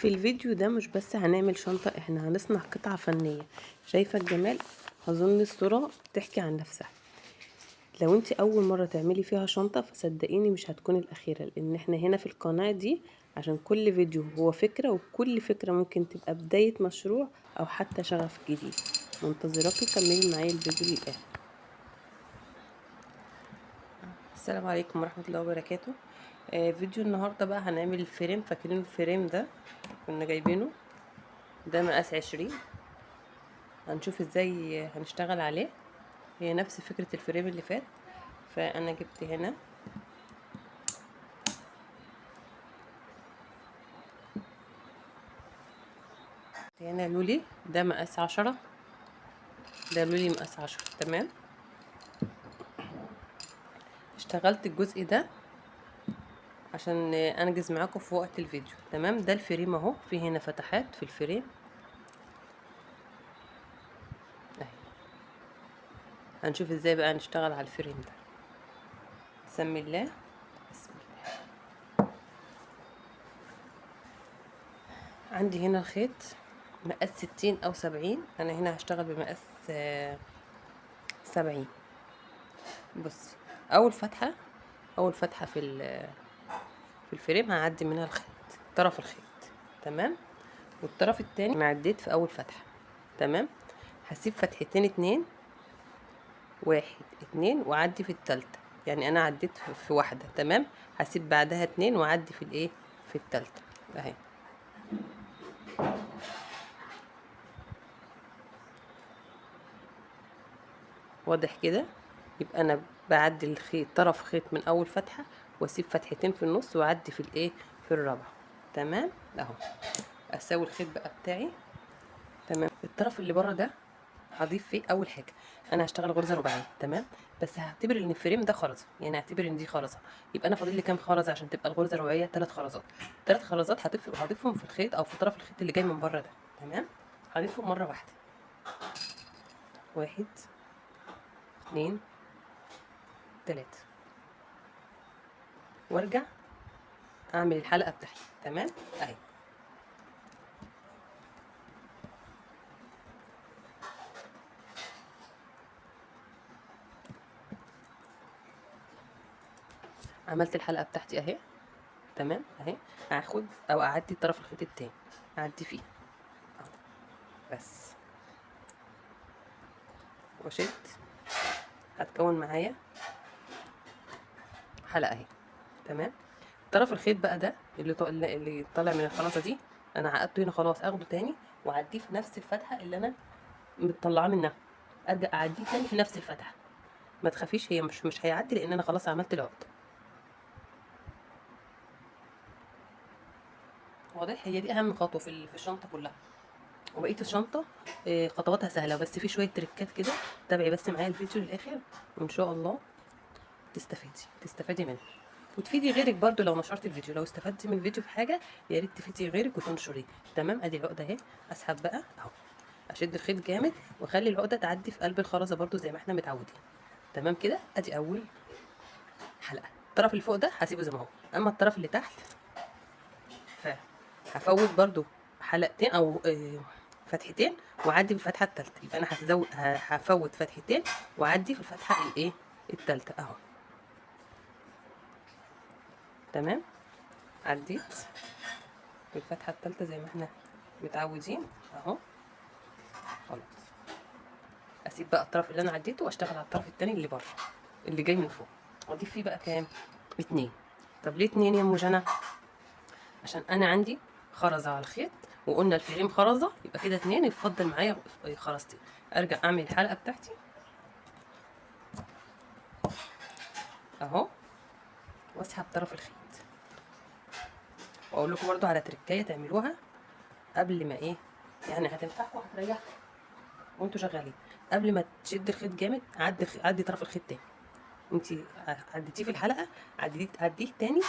في الفيديو ده مش بس هنعمل شنطة، احنا هنصنع قطعة فنية. شايفة الجمال؟ اظن الصورة بتحكي عن نفسها. لو انت اول مرة تعملي فيها شنطة فصدقيني مش هتكون الاخيرة، لان احنا هنا في القناة دي عشان كل فيديو هو فكرة، وكل فكرة ممكن تبقى بداية مشروع او حتى شغف جديد. منتظراكي كملي معايا الفيديو للاخر. السلام عليكم ورحمة الله وبركاته. فيديو النهاردة بقى هنعمل ال frame. فاكرين ال frame ده كنا جايبينه؟ ده مقاس 20. هنشوف ازاي هنشتغل عليه. هي نفس فكرة ال frame اللي فات. فانا جبت هنا لولي، ده مقاس 10، ده لولي مقاس 10. تمام، اشتغلت الجزء ده عشان انجز معاكم في وقت الفيديو. تمام، ده ال frame اهو، في هنا فتحات في ال frame اهي. هنشوف ازاي بقى نشتغل على ال frame ده. بسم الله، بسم الله. عندي هنا الخيط مقاس 60 او 70، انا هنا هشتغل بمقاس 70. بصي، اول فتحه في ال frame هعدي منها الخيط، طرف الخيط. تمام، والطرف التاني انا عديت في اول فتحه. تمام، هسيب فتحتين، 2، 1 2، واعدي في التالتة. يعني انا عديت في واحدة. تمام، هسيب بعدها 2 واعدي في الايه، في التالتة اهي. واضح كده؟ يبقى انا بعدي الخيط، طرف خيط من اول فتحه، واسيب فتحتين في النص واعدي في الايه، في الرابعة. تمام اهو، اساوي الخيط بقى بتاعي. تمام، الطرف اللي بره ده هضيف فيه اول حاجة انا هشتغل غرزه رباعية. تمام، بس هعتبر ان ال frame ده خرزة، يعني هعتبر ان دي خرزة. يبقى انا فاضل لي كام خرزة عشان تبقى الغرزه الرباعية؟ 3 خرزات. 3 خرزات هضيفهم في الخيط او في طرف الخيط اللي جاي من بره ده. تمام، هضيفهم مرة واحدة. 1 2 3، وارجع اعمل الحلقة بتاعتي. تمام اهي. عملت الحلقة بتاعتي اهي. تمام اهي، هاخد او اعدي طرف الخيط التاني، اعدي فيه بس واشد، هتكون معايا حلقة اهي. تمام، طرف الخيط بقى ده اللي طالع من الخلاصة دي انا عقدته هنا خلاص، اخده تاني واعديه في نفس الفتحة اللي انا مطلعاه منها، ارجع اعديه تاني في نفس الفتحة. ما تخافيش، هي مش هيعدي لان انا خلاص عملت العقدة. واضح؟ هي دي اهم خطوة في الشنطة كلها. وبقية الشنطة خطواتها سهلة، بس في شوية تريكات كده. تابعي بس معايا الفيديو للاخر وان شاء الله تستفادي منه وتفيدي غيرك برضو. لو نشرت الفيديو، لو استفدتي من الفيديو في حاجة يا ريت تفيدي غيرك وتنشريه. تمام، ادي العقدة اهي. اسحب بقى اهو، اشد الخيط جامد واخلي العقدة تعدي في قلب الخرزه برضو زي ما احنا متعودين. تمام كده، ادي اول حلقة. الطرف اللي فوق ده هسيبه زي ما هو، اما الطرف اللي تحت فهفوت برضو حلقتين او فتحتين واعدي في الفتحة الثالثة. يبقى انا هفوت فتحتين واعدي في الفتحة الايه، الثالثة اهو. تمام، عديت في الفتحة الثالثة زي ما احنا متعودين اهو. خلاص، اسيب بقى الطرف اللي انا عديته واشتغل على الطرف الثاني اللي بره اللي جاي من فوق. واضيف فيه بقى كام؟ 2. طب ليه 2 يا ام جنى؟ عشان انا عندي خرزة على الخيط، وقلنا ال frame خرزة، يبقى كده 2، يفضل معايا خرزتين. ارجع اعمل الحلقة بتاعتي اهو، واسحب طرف الخيط. واقول لكم برضو على تركايه تعملوها قبل ما ايه، يعني هتنفعكم وهتريحكم وانتوا شغالين. قبل ما تشد الخيط جامد عدي طرف الخيط تاني. انتي عديتيه في الحلقة، عديه تاني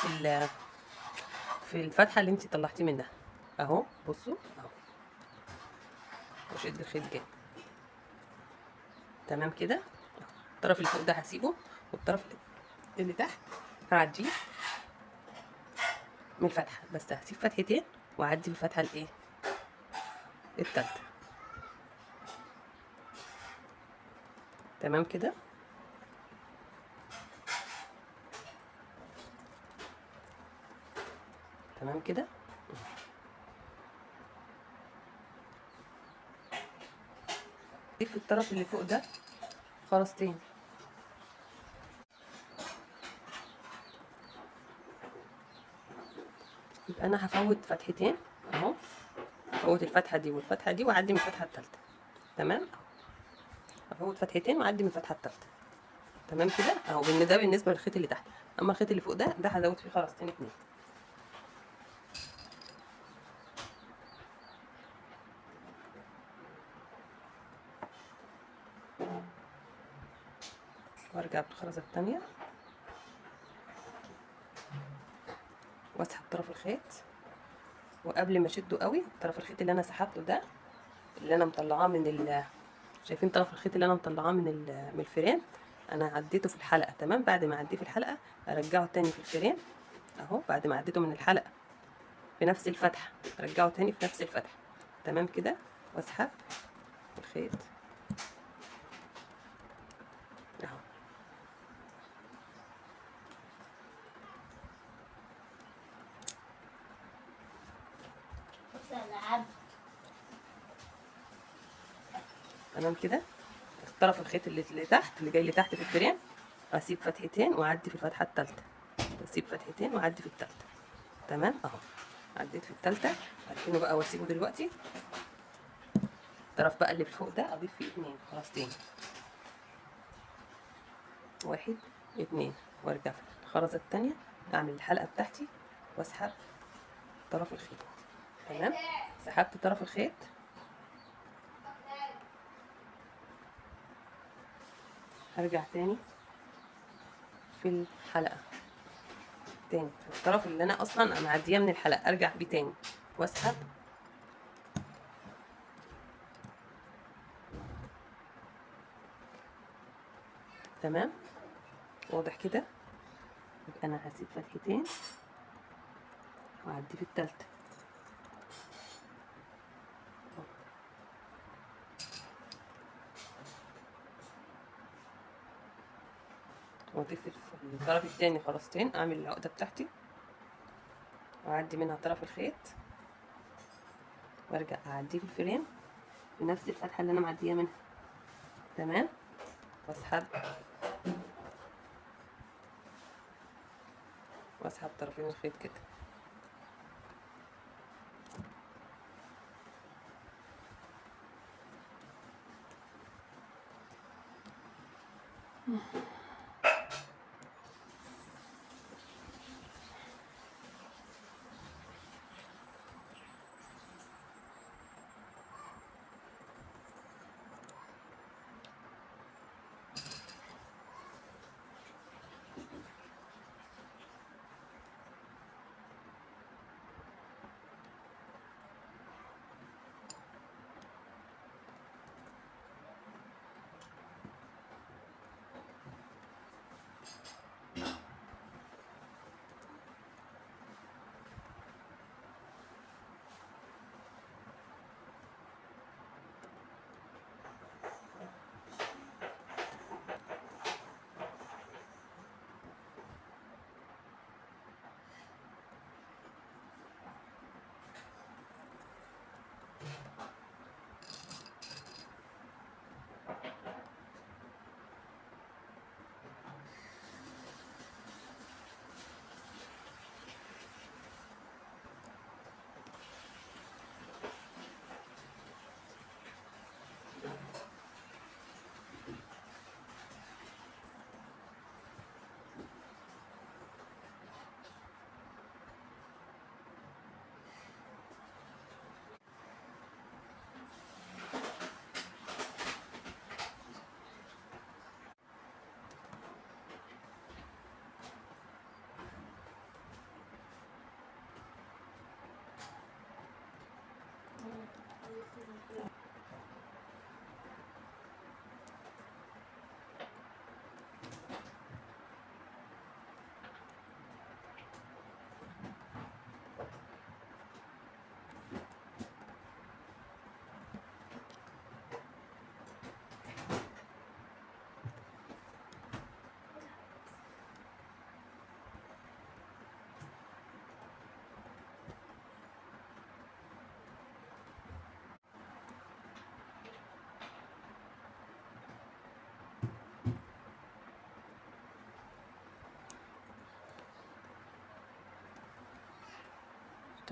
في الفتحة اللي انتي طلعتيه منها اهو. بصوا اهو، وشد الخيط جامد. تمام كده، الطرف اللي فوق ده هسيبه، والطرف اللي تحت هعديه من الفتحة، بس هسيب فتحتين واعدي في الفتحة الايه التالتة. تمام كده. تمام كده. في الطرف اللي فوق ده خرزتين. يبقى انا هفوت فتحتين اهو، هفوت الفتحة دي والفتحة دي واعدي من الفتحة الثالثة. تمام، هفوت فتحتين واعدي من الفتحة الثالثة. تمام كده اهو. ده بالنسبة للخيط اللي تحت. اما الخيط اللي فوق ده هزود فيه خرزتين 2. وارجع بالخرزه الثانية واسحب طرف الخيط، وقبل ما اشده قوي طرف الخيط اللي انا سحبته ده اللي انا مطلعاه من شايفين طرف الخيط اللي انا مطلعاه من ال frame، انا عديته في الحلقة. تمام، بعد ما اعديه في الحلقة ارجعه تاني في ال frame اهو، بعد ما عديته من الحلقة في نفس الفتحة ارجعه تاني في نفس الفتحة. تمام كده، واسحب الخيط اهو. تمام كده. طرف الخيط اللي تحت اللي جاي لتحت في الفريم اسيب فتحتين واعدي في الفتحة الثالثة، اسيب فتحتين واعدي في الثالثة. تمام اهو، عديت في الثالثة. اركنه بقى واسيبه دلوقتي. الطرف بقى اللي فوق ده اضيف فيه 2 خرزتين، 1 2، وارجع في الخرزه الثانية اعمل الحلقة بتاعتي واسحب طرف الخيط. تمام، سحبت طرف الخيط. هرجع تاني في الحلقة تاني في الطرف اللي انا اصلا معدية من الحلقة، ارجع بيه تاني واسحب. تمام، واضح كده. يبقى انا هسيب فتحتين واعدي في التالتة. واضيف في الطرف التاني خرزتين، اعمل العقدة بتاعتي واعدي منها طرف الخيط وارجع اعديه في الفريم بنفس الفتحة اللي انا معدية منها. تمام، واسحب طرفين الخيط كده.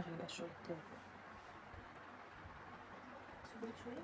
اشتغلي بقى الشغل التاني. سيبولك شوية.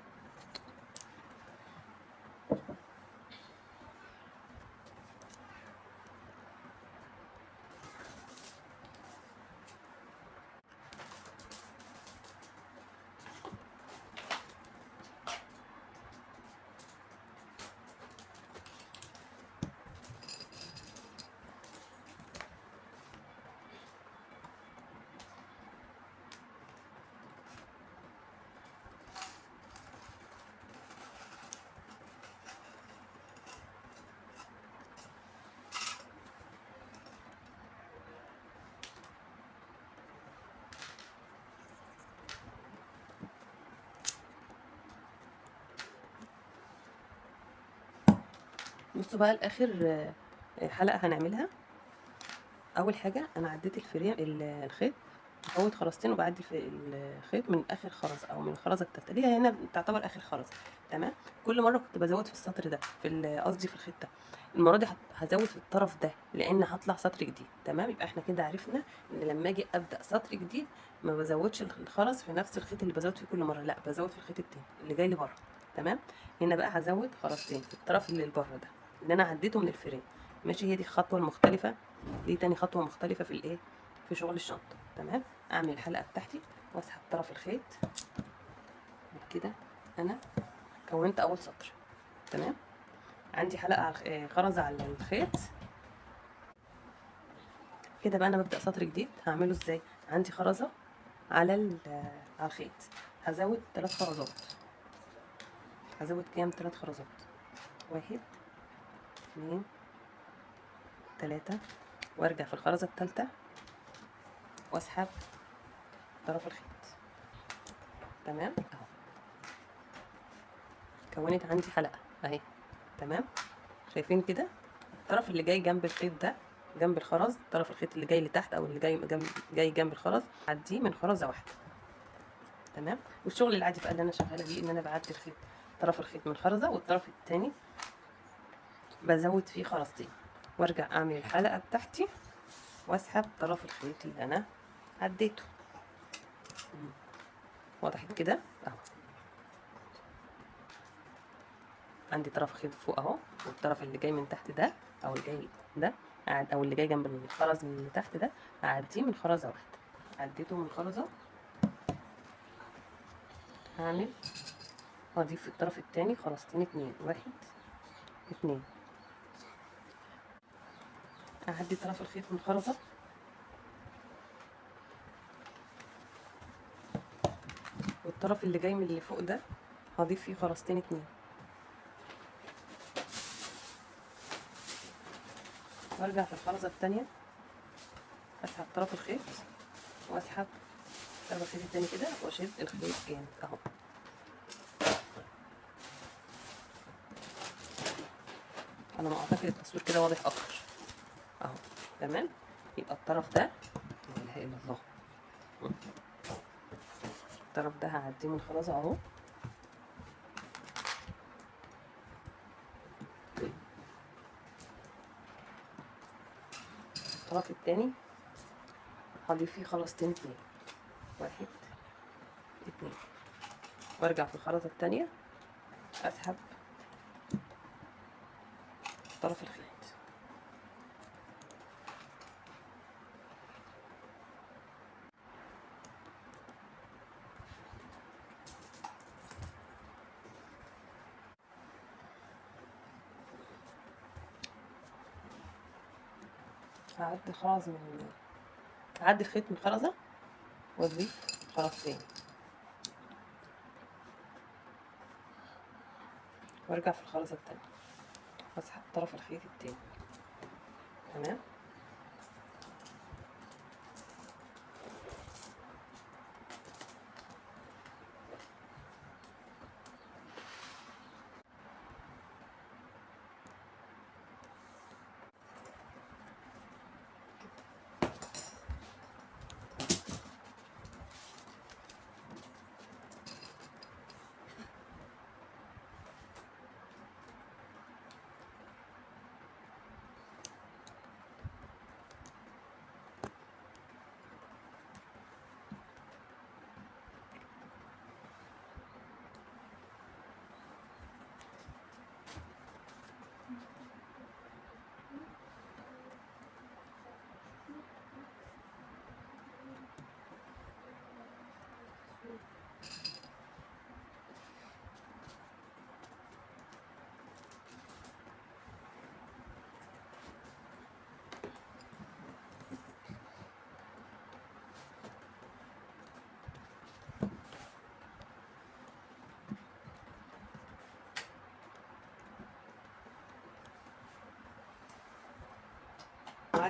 بصوا بقى لاخر حلقة هنعملها. اول حاجة انا عديت ال frame الخيط، بفوت خرزتين وبعدي الخيط من اخر خرزة او من الخرزه الثالثة اللي هي هنا تعتبر اخر خرزة. تمام. كل مرة كنت بزود في السطر ده، في قصدي في الخيط ده، المرة دي هزود في الطرف ده لان هطلع سطر جديد. تمام. يبقى احنا كده عرفنا ان لما اجي ابدا سطر جديد ما بزودش الخرز في نفس الخيط اللي بزود فيه كل مرة، لا بزود في الخيط التاني اللي جاي لبره. تمام. هنا بقى هزود خرزتين في الطرف اللي لبره ده اللي انا عديته من ال frame. ماشي. هي دي الخطوة المختلفة، دي تاني خطوة مختلفة في الايه، في شغل الشنطة. تمام. اعمل الحلقة بتاعتي واسحب طرف الخيط وبكده انا كونت اول سطر. تمام. عندي حلقة على خرزة على الخيط كده. بقى انا ببدا سطر جديد. هعمله ازاي؟ عندي خرزة على الخيط، هزود 3 خرزات. هزود كام؟ 3 خرزات. 1 2 3، وارجع في الخرزه الثالثة واسحب طرف الخيط. تمام اهو، كونت عندي حلقة اهي. تمام. شايفين كده الطرف اللي جاي جنب الخيط ده، جنب الخرز، طرف الخيط اللي جاي لتحت او اللي جاي جنب الخرز، عديه من خرزة واحدة. تمام. والشغل العادي بقى اللي انا شغالة بيه ان انا بعدي الخيط، طرف الخيط من خرزة، والطرف الثاني بزود فيه خرزتين، وارجع اعمل الحلقة بتاعتي واسحب طرف الخيط اللي انا عديته. وضحت كده اهو. عندي طرف خيط فوق اهو، والطرف اللي جاي من تحت ده او اللي جاي ده او اللي جاي جنب الخرز من تحت ده اعديه من خرزة واحدة. عديته من خرزة، هعمل هضيف في الطرف الثاني خرزتين 2، 1 2. اعدي طرف الخيط من خرزة، والطرف اللي جاي من اللي فوق ده هضيف فيه خرزتين 2، وارجع في الخرزه الثانية اسحب طرف الخيط واسحب طرف الخيط الثاني كده واشد الخيط جامد اهو. انا ما اعتقد التصوير كده واضح اكتر اهو. تمام. يبقى الطرف ده، لا اله الا الله، الطرف ده هعديه من خرزة اهو، الطرف الثاني هضيف فيه خرزتين 2، 1 2، وارجع في الخرزه الثانية اسحب طرف الخيط. هعدي خرز من هعدي الخيط من خرزة واضيف خرزتين، وارجع في الخرزة التانية واسحب طرف الخيط التاني. تمام.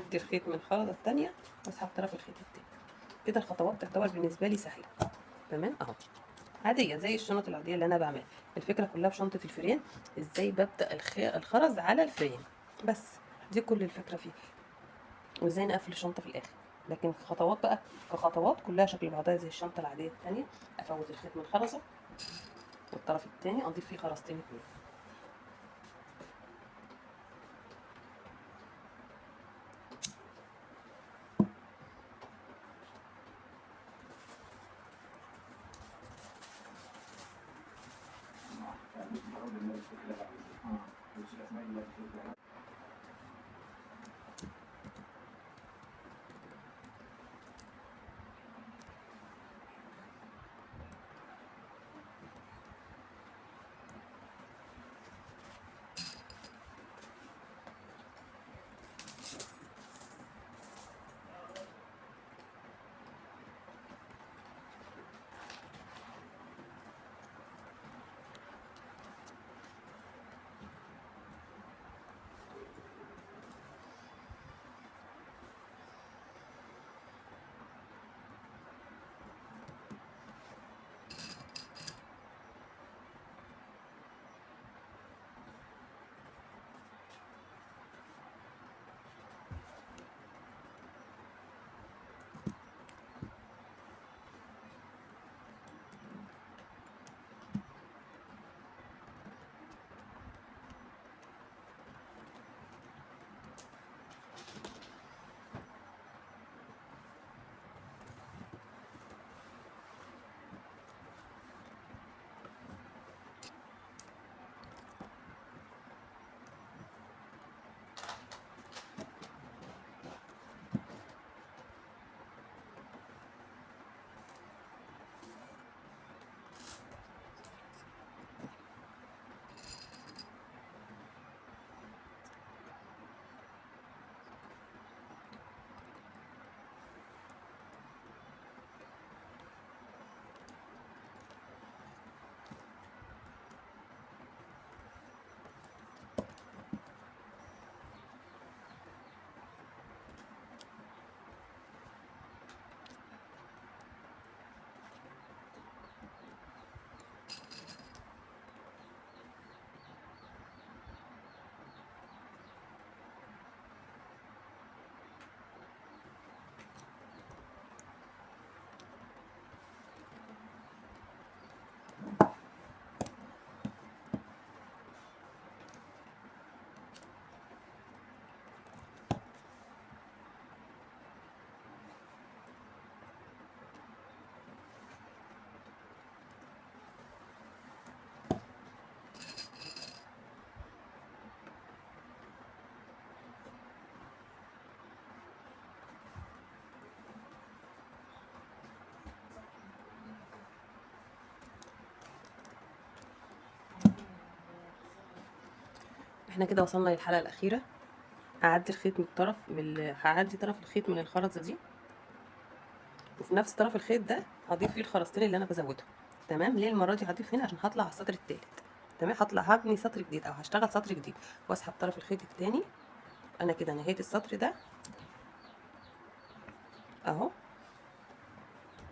اعدي الخيط من الخرزه الثانية واسحب طرف الخيط الثاني. كده الخطوات تعتبر بالنسبة لي سهلة. تمام اهو، عادية زي الشنط العادية اللي انا بعملها. الفكرة كلها في شنطه ال frame ازاي ببدا الخرز على ال frame، بس دي كل الفكرة فيه، وازاي نقفل الشنطة في الاخر. لكن الخطوات بقى كخطوات كلها شكل بعضها زي الشنطة العادية الثانية. افوت الخيط من خرزة والطرف الثاني اضيف فيه خرزتين اتنين. احنا كده وصلنا للحلقة الأخيرة. هعدي الخيط من الطرف هعدي طرف الخيط من الخرزة دي، وفي نفس طرف الخيط ده هضيف فيه الخرزتين اللي انا بزودهم. تمام. ليه المرة دي هضيف هنا؟ عشان هطلع على السطر التالت. تمام. هطلع هبني سطر جديد او هشتغل سطر جديد، واسحب طرف الخيط التاني. انا كده نهيت السطر ده اهو،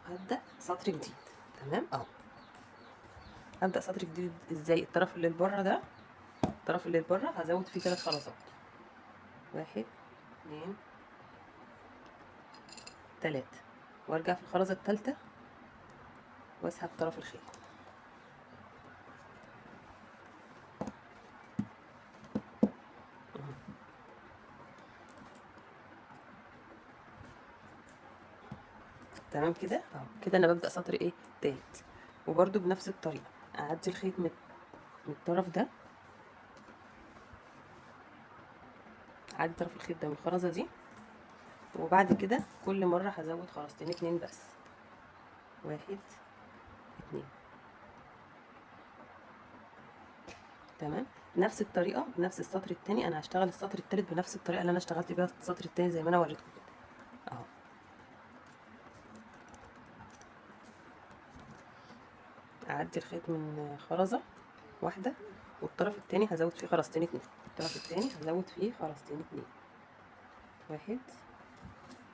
هبدأ سطر جديد. تمام اهو، هبدأ سطر جديد ازاي؟ الطرف اللي لبره ده، الطرف اللي لبره هزود فيه 3 خرزات، 1 2 3، وارجع في الخرزة التالتة واسحب طرف الخيط. تمام كده اهو. كده انا ببدأ سطر ايه؟ تالت. وبرده بنفس الطريقة اعدي الخيط من الطرف ده، اعدي طرف الخيط ده من الخرزة دي، وبعد كده كل مرة هزود خرزتين 2 بس، 1 2. تمام. نفس الطريقة بنفس السطر التاني. انا هشتغل السطر التالت بنفس الطريقة اللي انا اشتغلت بيها السطر التاني زي ما انا وريتكم كده اهو. اعدي الخيط من خرزة واحدة، والطرف التاني هزود فيه خرزتين 2، الطرف التاني هزود فيه خرزتين 2. 1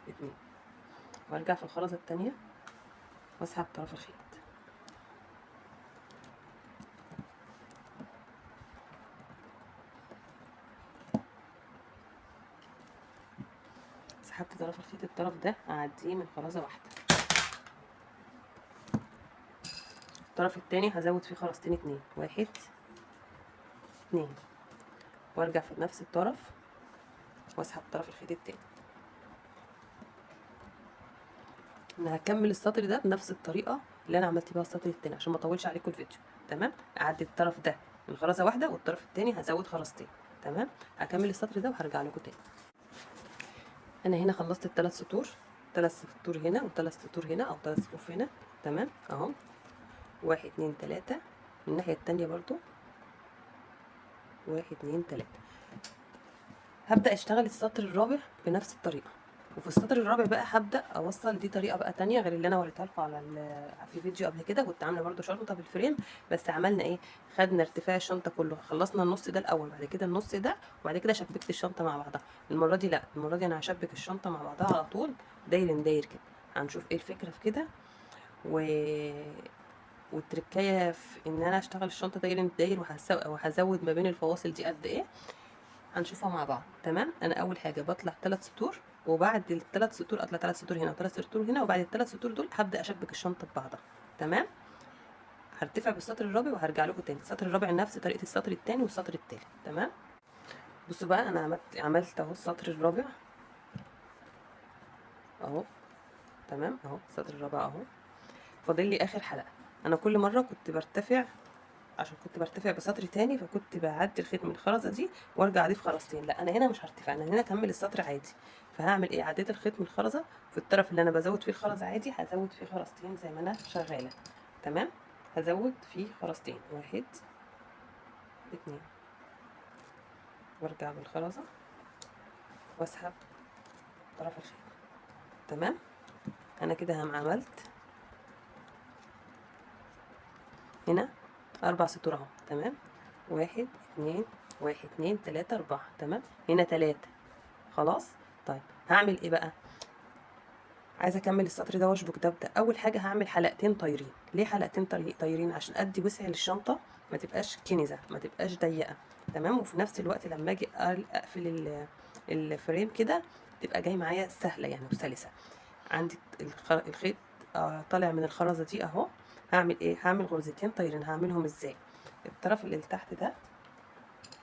2، وارجع في الخرزة التانية واسحب طرف الخيط. سحبت طرف الخيط، الطرف ده اعديه من خرزة واحدة. الطرف التاني هزود فيه خرزتين 2، 1 2، وارجع في نفس الطرف واسحب طرف الخيط التاني. انا هكمل السطر ده بنفس الطريقة اللي انا عملت بيها السطر التاني عشان ما اطولش عليكم الفيديو. تمام، اعدي الطرف ده من خرزة واحدة والطرف التاني هزود خرزتين. تمام، هكمل السطر ده وهرجع لكم تاني. انا هنا خلصت الثلاث سطور، 3 سطور هنا وثلاث سطور هنا او 3 صفوف هنا. تمام اهو، 1 2 3. من الناحية التانية برضو 1 2 3. هبدا اشتغل السطر الرابع بنفس الطريقة، وفي السطر الرابع بقى هبدا اوصل دي طريقه بقى تانية غير اللي انا وريتها لكم على في فيديو قبل كده. كنت عامله برضو شنطه بال frame، بس عملنا ايه، خدنا ارتفاع الشنطة كله، خلصنا النص ده الاول، بعد كده النص ده، وبعد كده شبكت الشنطة مع بعضها. المرة دي لا، المرة دي انا هشبك الشنطة مع بعضها على طول داير داير كده. هنشوف ايه الفكرة في كده والتركايه في ان انا اشتغل الشنطة داير داير وهزود ما بين الفواصل دي قد ايه، هنشوفها مع بعض. تمام، انا اول حاجة بطلع 3 سطور، وبعد الثلاث سطور اطلع 3 سطور هنا وثلاث سطور هنا، وبعد الثلاث سطور دول هبدا اشبك الشنطة ببعضها. تمام، هرتفع بالسطر الرابع وهرجع لكم تاني. السطر الرابع نفس طريقه السطر الثاني والسطر الثالث. تمام، بصوا بقى انا عملت اهو السطر الرابع اهو. تمام اهو السطر الرابع اهو، فاضل لي اخر حلقة. انا كل مرة كنت برتفع، عشان كنت برتفع بسطر تاني فكنت بعدي الخيط من الخرزه دي وارجع اضيف خرزتين. لا انا هنا مش هرتفع، انا هنا اكمل السطر عادي. فهعمل ايه، عديت الخيط من الخرزه في الطرف اللي انا بزود فيه الخرز عادي، هزود فيه خرزتين زي ما انا شغالة. تمام، هزود فيه خرزتين، 1 2، وارجع بالخرزه واسحب طرف الخيط. تمام، انا كده عملت هنا 4 سطور اهو. تمام، 1 2 1 2 3 4. تمام، هنا 3. خلاص، طيب هعمل ايه بقى؟ عايزه اكمل السطر ده واشبك ده بده. اول حاجة هعمل حلقتين طايرين. ليه حلقتين طايرين؟ عشان ادي وسع للشنطه، ما تبقاش كنزه، ما تبقاش ضيقه. تمام، وفي نفس الوقت لما اجي اقفل الفريم كده تبقى جاي معايا سهلة يعني وسلسه. عندي الخيط طالع من الخرزه دي اهو. هعمل ايه؟ هعمل غرزتين طايرين. هعملهم ازاي؟ الطرف اللي تحت ده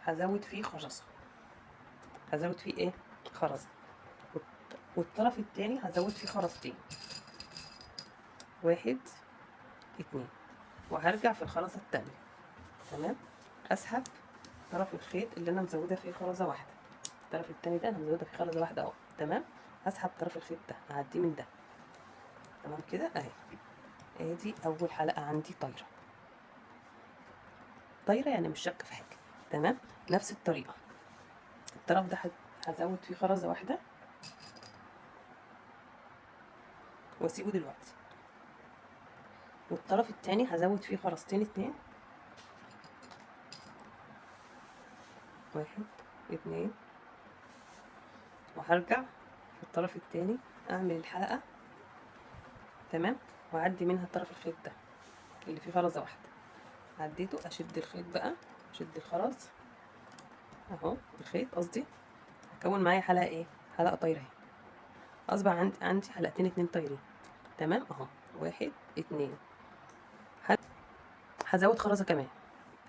هزود فيه خرزة، هزود فيه ايه؟ خرزة. والطرف التاني هزود فيه خرزتين، 1 2، وهرجع في الخرزه التانية. تمام، اسحب طرف الخيط اللي انا مزوده فيه خرزة واحدة، الطرف التاني ده انا مزوده فيه خرزة واحدة اهو. تمام، هسحب طرف الخيط ده هعديه من ده. تمام كده اهي، ادي اول حلقة عندي طايره، طايره يعني مش شاكه في حاجة. تمام، نفس الطريقة الطرف ده هزود فيه خرزة واحدة واسيبه دلوقتي، والطرف التاني هزود فيه خرزتين 2، 1 2، وهرجع في الطرف التاني اعمل الحلقة. تمام، واعدي منها طرف الخيط ده اللي فيه خرزة واحدة، عديته. اشد الخيط بقى، اشد الخرز اهو، الخيط قصدي. هكون معايا حلقة ايه؟ حلقة طايره اهي. اصبح عندي حلقتين 2 طايرين. تمام اهو، 1 2. هزود خرزة كمان.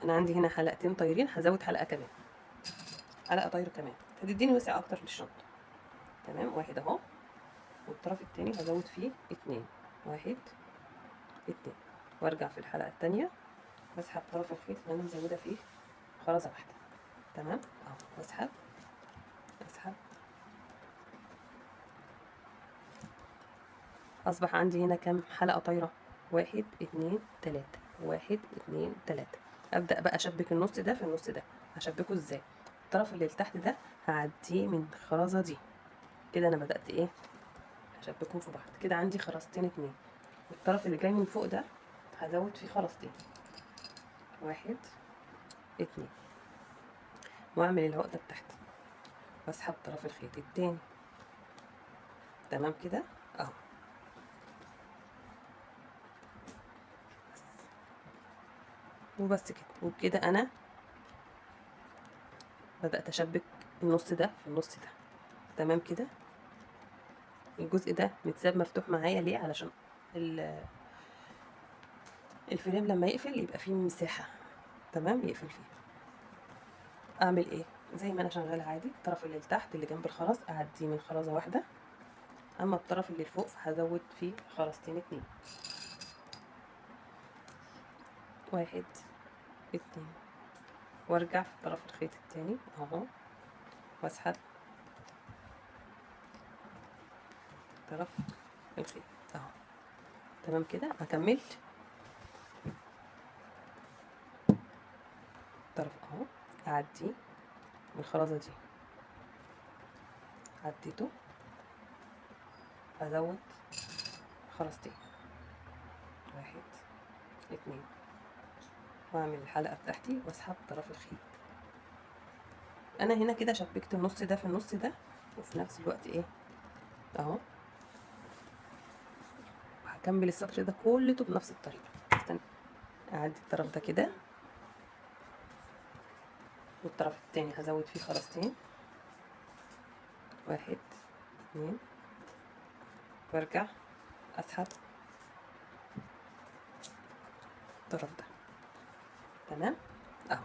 انا عندي هنا حلقتين طايرين، هزود حلقة كمان، حلقة طايره كمان، هتديني وسع اكتر للشنطه. تمام، 1 اهو، والطرف التاني هزود فيه 2، 1 2، وارجع في الحلقة التانية واسحب طرف الخيط اللي انا مزوده فيه خرزة واحدة. تمام اهو، واسحب اسحب. اصبح عندي هنا كام حلقة طايره؟ 1 2 3، 1 2 3. ابدا بقى اشبك النص ده في النص ده. هشبكه ازاي؟ الطرف اللي تحت ده هعديه من الخرزه دي كده. انا بدات ايه؟ هشبكهم في بعض كده. عندي خرزتين 2، والطرف اللي جاي من فوق ده هزود فيه خرزتين، 1 2، واعمل العقدة بتاعتي واسحب طرف الخيط التاني. تمام كده اهو. بس وبس كده. وبكده انا بدأت اشبك النص ده في النص ده. تمام كده. الجزء ده متساب مفتوح معايا ليه؟ علشان الفريم لما يقفل يبقى فيه مساحة، تمام، يقفل فيه. اعمل ايه؟ زي ما انا شغالة عادي، الطرف اللي لتحت اللي جنب الخرز اعديه من خرزة واحدة، اما الطرف اللي لفوق فهزود فيه خرزتين 2، 1 2، وارجع في طرف الخيط التاني اهو، واسحب طرف الخيط اهو. تمام كده. هكمل الطرف اهو، اعدي الخرزة دي، عديته، ازود خرزتين، 1 2، واعمل الحلقة بتاعتي واسحب طرف الخيط. انا هنا كده شبكت النص ده في النص ده، وفي نفس الوقت ايه اهو. وهكمل السطر ده كله بنفس الطريقة. استنى اعدي الطرف ده كده، والطرف التاني هزود فيه خرزتين، 1 2، وارجع اسحب الطرف ده. تمام اهو.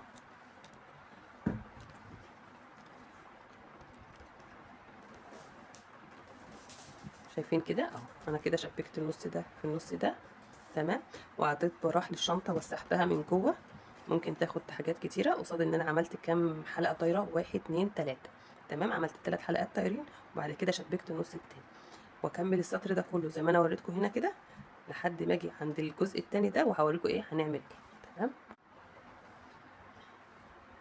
شايفين كده اهو، انا كده شبكت النص ده في النص ده. تمام. وعطيت براح للشنطه وسحتها من جوه. ممكن تاخد حاجات كتيرة قصاد ان انا عملت كام حلقة طايره، 1 2 3. تمام. عملت 3 حلقات طايرين، وبعد كده شبكت النص التاني، واكمل السطر ده كله زي ما انا وريتكم هنا كده لحد ما اجي عند الجزء التاني ده، وهوريكم ايه هنعمل ايه. تمام.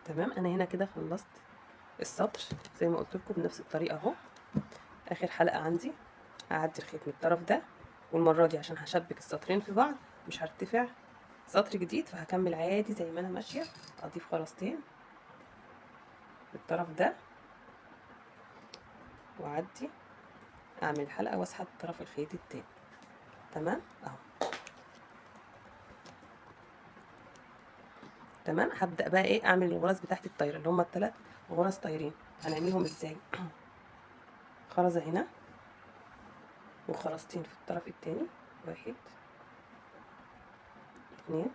تمام. انا هنا كده خلصت السطر زي ما قلت لكم بنفس الطريقة اهو. اخر حلقة عندي هعدي الخيط من الطرف ده، والمرة دي عشان هشبك السطرين في بعض مش هرتفع سطر جديد، فهكمل عادي زي ما انا ماشية. اضيف خرزتين بالطرف ده، واعدي اعمل حلقة واسحب طرف الخيط التاني. تمام اهو. تمام. هبدا بقى ايه؟ اعمل الغرز بتاعت الطايره اللي هما ال3 غرز طايرين. هنعملهم ازاي؟ خرزة هنا، وخرزتين في الطرف التاني، 1 2،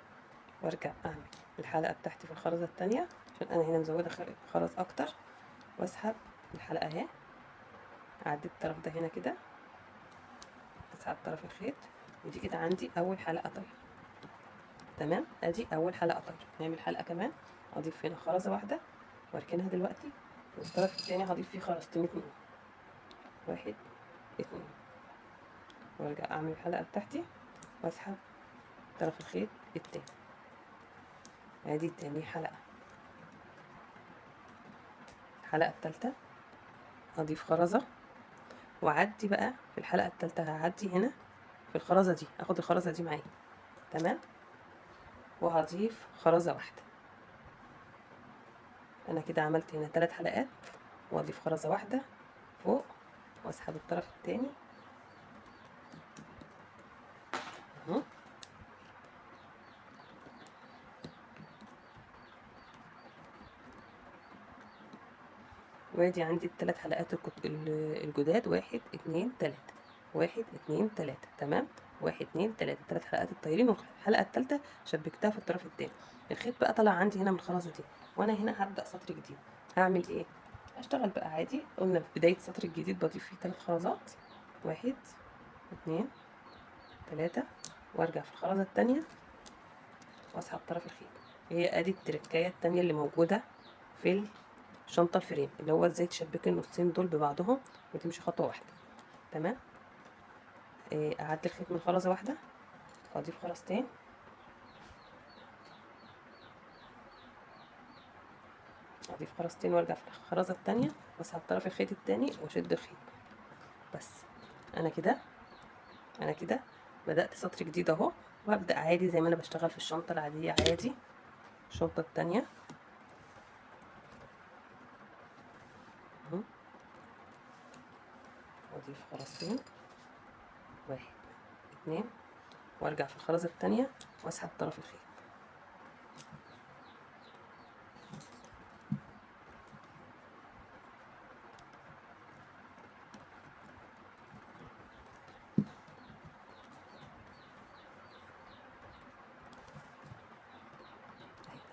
وارجع اعمل الحلقة بتاعتي في الخرزه التانية عشان انا هنا مزوده خرز اكتر، واسحب الحلقة اهي، اعدي الطرف ده هنا كده، اسحب طرف الخيط، ودي كده عندي اول حلقة طايره. تمام. ادي اول حلقة طايره. نعمل حلقة كمان، اضيف هنا خرزة واحدة واركنها دلوقتي، والطرف التاني هضيف فيه خرزتين 2، 1 2، وارجع اعمل الحلقة بتاعتي واسحب طرف الخيط التاني. ادي تاني حلقة. الحلقة التالتة اضيف خرزة، واعدي بقى في الحلقة التالتة هعدي هنا في الخرزة دي، اخد الخرزة دي معايا. تمام. وهضيف خرزة واحدة. انا كده عملت هنا 3 حلقات، واضيف خرزة واحدة فوق، واسحب الطرف التاني اهو. وادي عندي ال3 حلقات الجداد، 1 2 3، 1 2 3. تمام. 1 2 3، 3 حلقات الطايرين، والحلقة التالتة شبكتها في الطرف التاني. الخيط بقى طلع عندي هنا من الخرزة دي، وانا هنا هبدأ سطر جديد. هعمل ايه؟ هشتغل بقى عادي. قلنا في بداية السطر الجديد بضيف فيه 3 خرزات، 1 2 3، وارجع في الخرزة التانية واسحب طرف الخيط. هي ادي التركاية التانية اللي موجودة في الشنطة الفريم، اللي هو ازاي تشبكي النصين دول ببعضهم وتمشي خطوة واحدة. تمام. اعدي الخيط من خرزة واحدة، اضيف خرزتين، اضيف خرزتين، وارجع في الخرزة التانية واسحب طرف الخيط التاني واشد الخيط. بس انا كده بدأت سطر جديد اهو، وهبدأ عادي زي ما انا بشتغل في الشنطة العادية عادي. الشنطة التانية اهو، اضيف خرزتين، 1 2، وارجع في الخرزة التانية واسحب طرف الخيط.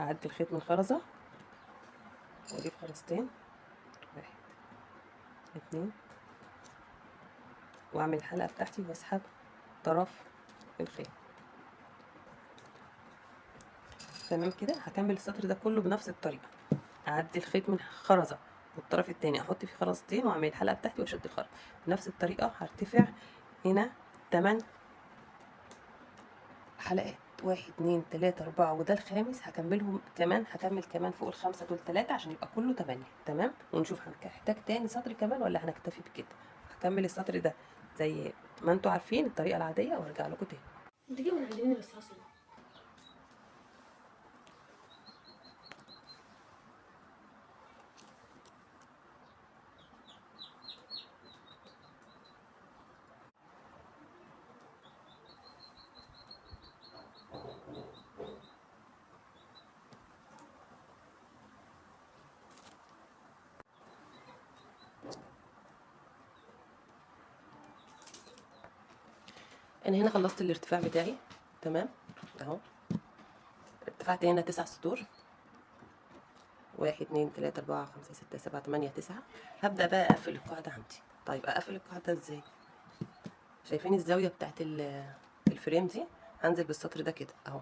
هعدي الخيط من خرزة واضيف خرزتين، 1 2، واعمل الحلقة بتاعتي واسحب طرف الخيط. تمام كده. هكمل السطر ده كله بنفس الطريقة، اعدي الخيط من خرزة والطرف التاني احط فيه خرزتين واعمل الحلقة بتاعتي واشد الخرز بنفس الطريقة. هرتفع هنا 8 حلقات، 1 2 3 4، وده الخامس، هكملهم كمان، هكمل كمان فوق الخمسة دول 3 عشان يبقى كله 8. تمام. ونشوف هنحتاج تاني سطر كمان ولا هنكتفي بكده. هكمل السطر ده زي ما انتوا عارفين الطريقة العادية وارجع لكم تاني. انت جايبه من عند مين الرصاصة دي؟ انا هنا خلصت الارتفاع بتاعي. تمام اهو، ارتفعت هنا 9 سطور، 1 2 3 4 5 6 7 8 9. هبدأ بقى اقفل القاعدة عندي. طيب اقفل القاعدة ازاي؟ شايفين الزاوية بتاعت الفريم دي؟ هنزل بالسطر ده كده اهو.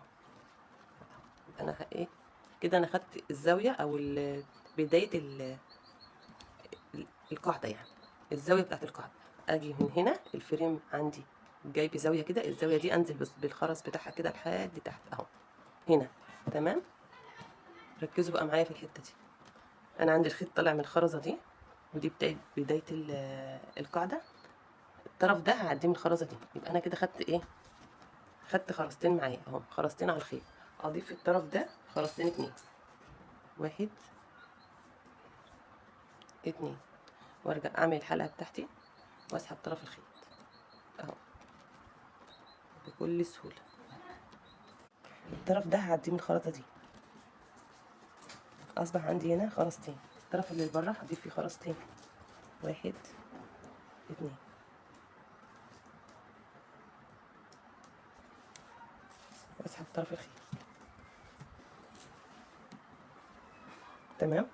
انا ايه كده، انا خدت الزاوية او بداية القاعدة، يعني الزاوية بتاعت القاعدة. اجي من هنا الفريم عندي جاي بزاوية كده، الزاوية دي انزل بالخرز بتاعها كده لحد تحت اهو هنا. تمام. ركزوا بقى معايا في الحتة دي. انا عندي الخيط طالع من الخرزة دي، ودي بداية القاعدة. الطرف ده هعديه من الخرزة دي، يبقى انا كده خدت ايه؟ خدت خرزتين معايا اهو، خرزتين على الخيط. اضيف في الطرف ده خرزتين 2، 1 2، وارجع اعمل الحلقة بتاعتي واسحب طرف الخيط اهو بكل سهولة. الطرف ده هعديه من الخرزة دي، اصبح عندي هنا خرزتين. الطرف اللي بره هضيف فيه خرزتين، 1 2، واسحب طرف الخيط. تمام.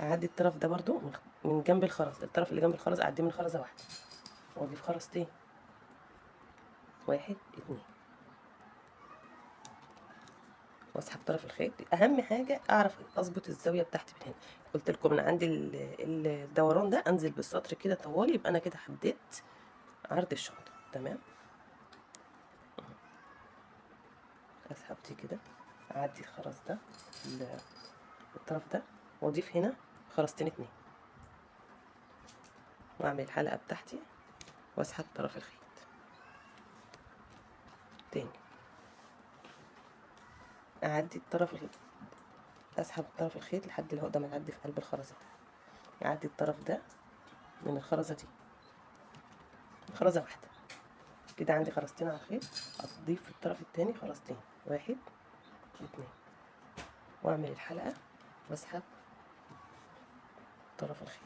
اعدي الطرف ده برضو من جنب الخرز، الطرف اللي جنب الخرز اعديه من خرزة واحدة واضيف خرزتين، 1 2، واسحب طرف الخيط. اهم حاجة اعرف اظبط الزاوية بتاعتي من هنا. قلت لكم انا عندي الدوران ده، انزل بالسطر كده طوالي، يبقى انا كده حددت عرض الشنطة. تمام. اسحب دي كده، اعدي الخرز ده الطرف ده، واضيف هنا خرزتين 2، واعمل الحلقة بتاعتي واسحب طرف الخيط تاني. اعدي الطرف اسحب طرف الخيط لحد العقدة ما تعدي في قلب الخرزه، اعدي الطرف ده من الخرزه دي، خرزة واحدة كده. عندي خرزتين على الخيط، اضيف في الطرف التاني خرزتين، 1 2، واعمل الحلقة واسحب طرف الخيط.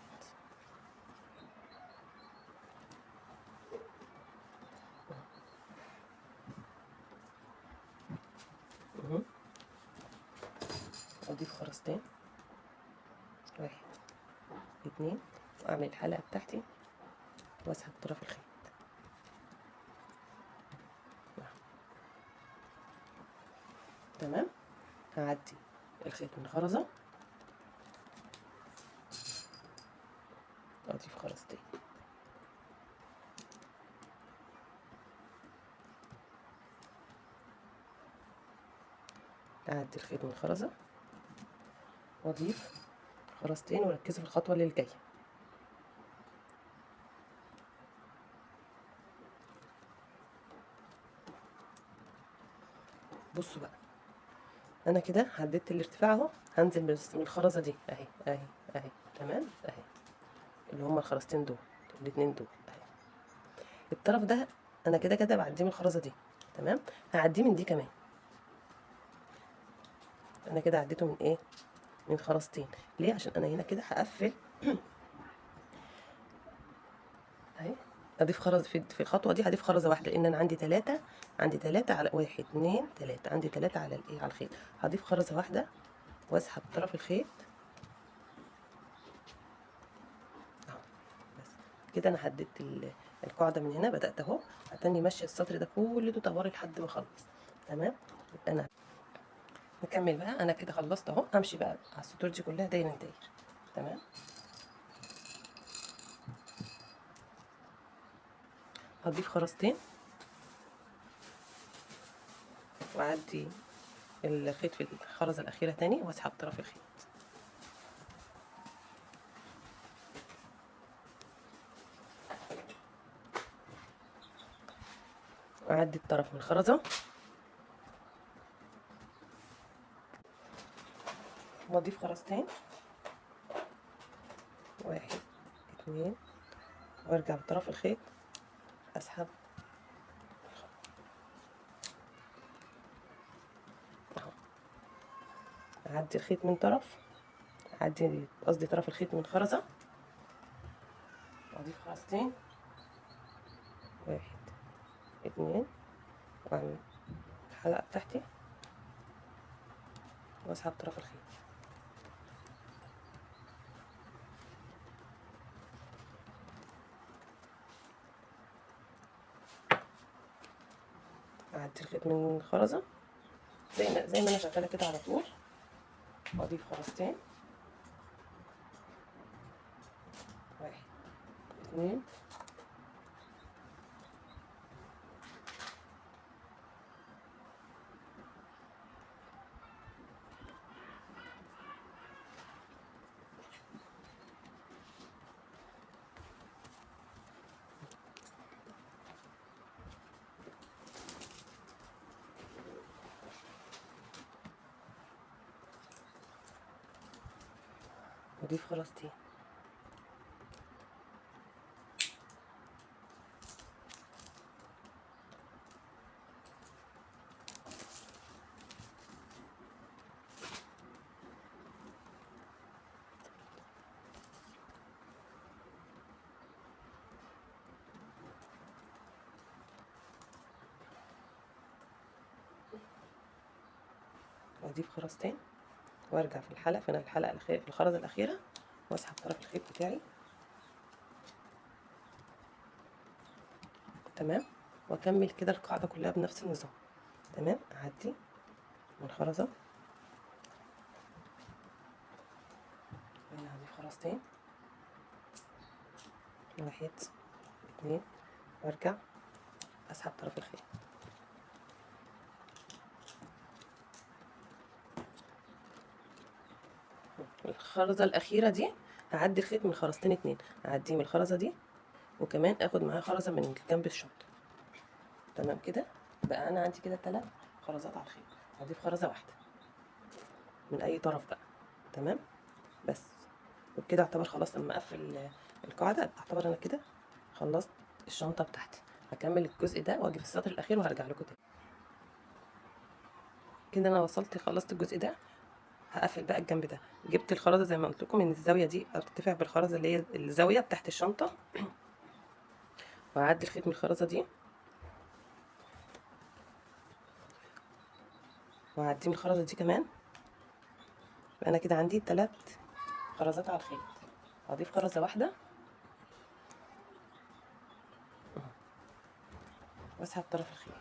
اضيف خرزتين، 1 2، واعمل الحلقة بتاعتي واسحب طرف الخيط. تمام. هعدي الخيط من خرزة، اضيف خرزتين، اعدي الخيط من خرزة واضيف خرزتين، وركزوا في الخطوة اللي جاية. بصوا بقى، انا كده حددت الارتفاع اهو، هنزل من الخرزة دي اهي اهي اهي. تمام اهي، اللي هما الخرزتين دول، الاتنين دول اهي. الطرف ده انا كده كده بعديه من الخرزه دي، تمام. هعديه من دي كمان، انا كده عديته من ايه؟ من خرزتين. ليه؟ عشان انا هنا كده هقفل اهي، اضيف خرز في الخطوة دي، هضيف خرزة واحدة لان انا عندي 3، عندي 3 على 1 2 3، عندي 3 على الايه؟ على الخيط. هضيف خرزة واحدة واسحب طرف الخيط اهو. بس كده انا حددت القاعدة من هنا، بدات اهو هتني ماشية السطر ده كله طوالي لحد ما اخلص، تمام. يبقى انا نكمل بقى، انا كده خلصت اهو، همشي بقى على السطور دي كلها داير داير، تمام. هضيف خرزتين واعدي الخيط في الخرزه الاخيرة تاني واسحب طرف الخيط. واعدي الطرف من الخرزه واضيف خرزتين، 1 2، وارجع بطرف الخيط اسحب اهو، اعدي الخيط من طرف، اعدي قصدي طرف الخيط من خرزة، واضيف خرزتين، 1 2، واعمل الحلقة بتاعتي واسحب طرف الخيط. اعدي الخيط من الخرزة زي ما انا شغالة كده على طول، واضيف خرزتين، 1 2، واضيف خرزتين. واضيف خرزتين وارجع في الحلقة، في الحلقة الاخيرة في الخرزه الاخيرة، واسحب طرف الخيط بتاعي، تمام. واكمل كده القاعدة كلها بنفس النظام، تمام. اعدي من خرزة هنا، هضيف خرزتين، 1 2، وارجع اسحب طرف الخيط. الخرزة الأخيرة دي هعدي الخيط من خرزتين 2، هعديه من الخرزة دي وكمان اخد معاها خرزة من جنب الشنطة، تمام كده. بقى انا عندي كده 3 خرزات على الخيط، هضيف خرزة واحدة من اي طرف بقى، تمام. بس وبكده اعتبر خلاص، لما اقفل القاعدة اعتبر انا كده خلصت الشنطة بتاعتي. هكمل الجزء ده واجي في السطر الاخير وهرجع لكم تاني. كده انا وصلت خلصت الجزء ده، هقفل بقى الجنب ده. جبت الخرزه زي ما قلت لكم من الزاوية دي، ارتفع بالخرزه اللي هي الزاوية بتاعت الشنطة، وهعدي الخيط من الخرزه دي وهعديه من الخرزه دي كمان. يبقى انا كده عندي 3 خرزات على الخيط، هضيف خرزة واحدة واسحب طرف الخيط،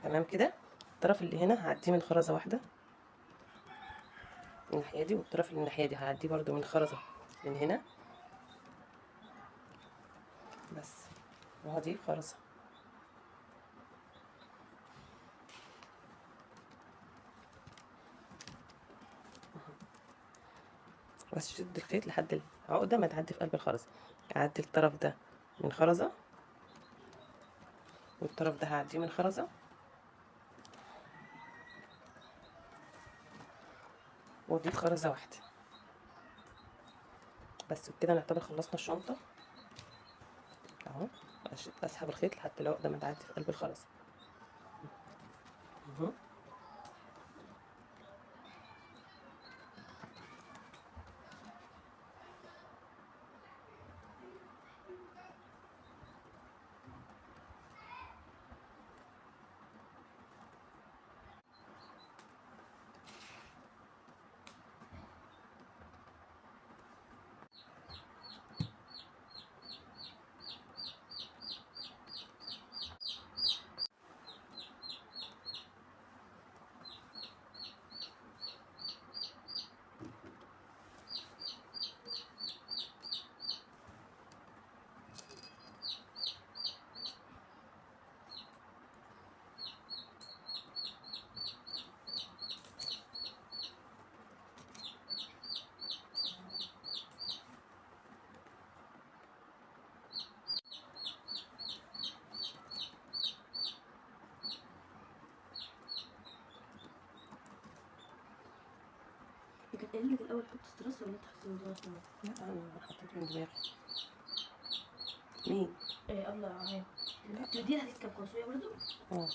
تمام كده. الطرف اللي هنا هعديه من خرزة واحدة من الناحية دي، والطرف اللي الناحية دي هعديه برضو من خرزة من هنا بس، وهضيف خرزة. واشد الخيط لحد العقدة ما تعدي في قلب الخرزة. اعدي الطرف ده من خرزة، والطرف ده هعديه من خرزة، واضيف خرزة واحدة بس. وبكده نعتبر خلصنا الشنطة اهو. اسحب الخيط لحد العقدة ما تعدي في قلب الخرز. اهو. هي كانت قايله لك الاول حط ستريس ولا انت حطيت من دماغك؟ لا انا حطيت من دماغي. مين؟ ايه الله عين. انت دي هتكتب 500 برضه؟ اه.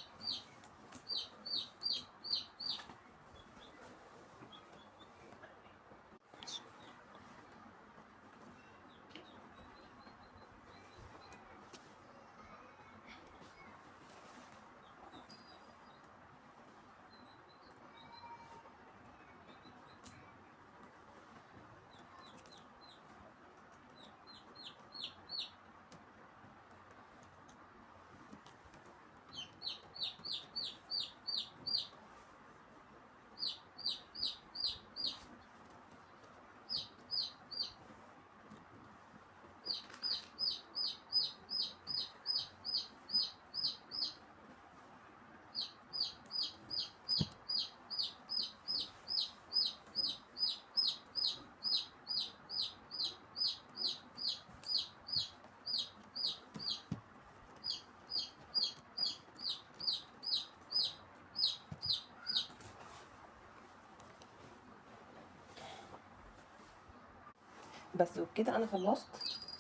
بس وبكده انا خلصت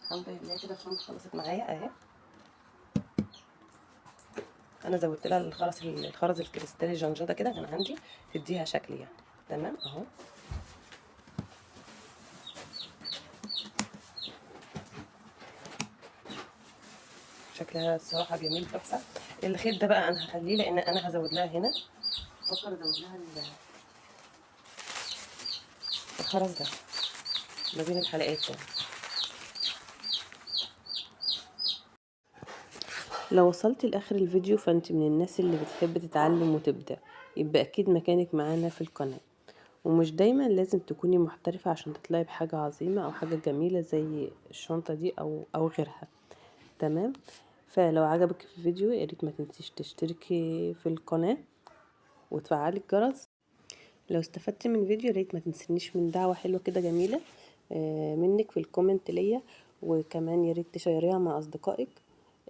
الحمد لله. كده الشنطة خلصت معايا اهي. انا زودت لها الخرز الكريستالي الجنجده كده كان عندي، تديها شكل يعني. تمام اهو. شكلها الصراحة جميل تحفة. الخيط ده بقى انا هخليه لان انا هزود لها هنا، بفكر ازود لها الخرز ده ما بين الحلقات يعني. لو وصلتي لاخر الفيديو فانت من الناس اللي بتحب تتعلم وتبدع، يبقى اكيد مكانك معانا في القناة. ومش دايما لازم تكوني محترفة عشان تطلعي بحاجة عظيمة او حاجة جميلة زي الشنطة دي او غيرها. تمام. فلو عجبك الفيديو يا ريت ما تنسيش تشتركي في القناة وتفعلي الجرس. لو استفدتي من الفيديو يا ريت ما تنسينيش من دعوة حلوة كده جميلة منك في ال comment ليا، وكمان يا ريت تشيريها مع اصدقائك،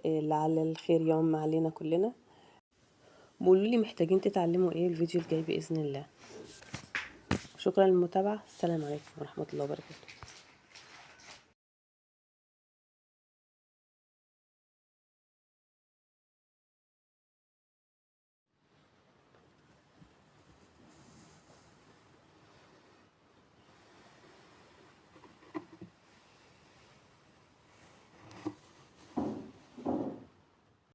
لعل الخير يعم علينا كلنا. وقولوا لي محتاجين تتعلموا ايه الفيديو الجاي باذن الله. شكرا للمتابعة. السلام عليكم ورحمة الله وبركاته.